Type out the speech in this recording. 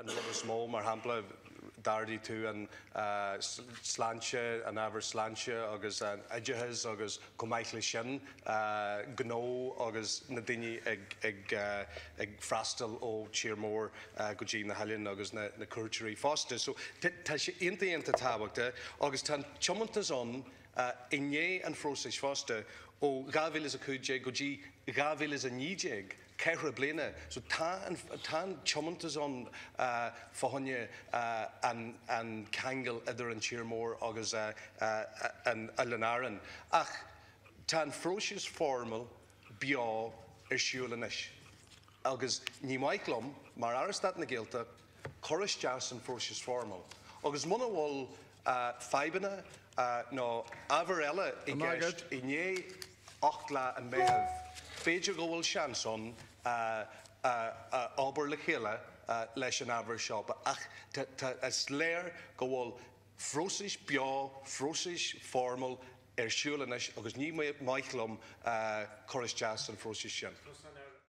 An rud is mó, mar shampla, d'ardaigh tú an sláinte, an ábhar sláinte agus an oideachas agus chomh maith leis sin gnó agus na daoine ag ag freastal ó tír mór go dtí na hoileáin agus na cuairteoirí fosta. So tá sé iontach iontach tábhachtach agus tá an tiomantas ann i ndiaidh an phróisis fosta ó 2015 go dtí 2019, ceithre bliana. So tá an tá an tiomantas ann fá choinne an an ceangal idir an tír mór agus an Oileán Árann. Ach tá an phróiseas foirmiúil beo ar siúl anois agus ní maith liom, mar Aire Stáit na Gaeltachta, cur isteach san phróiseas foirmiúil. Agus muna bhfuil fadhbanna nó ábhar eile i gceist i ndiaidh 8 lá an Mheithimh, b'fhéidir go bhfuil seans ann obair le chéile leis an ábhar seo. Ach is léir go bhfuil phróiseas beo, phróiseas foirmiúil ar siúl anois agus ní maith liom cur isteach san phróiseas sin.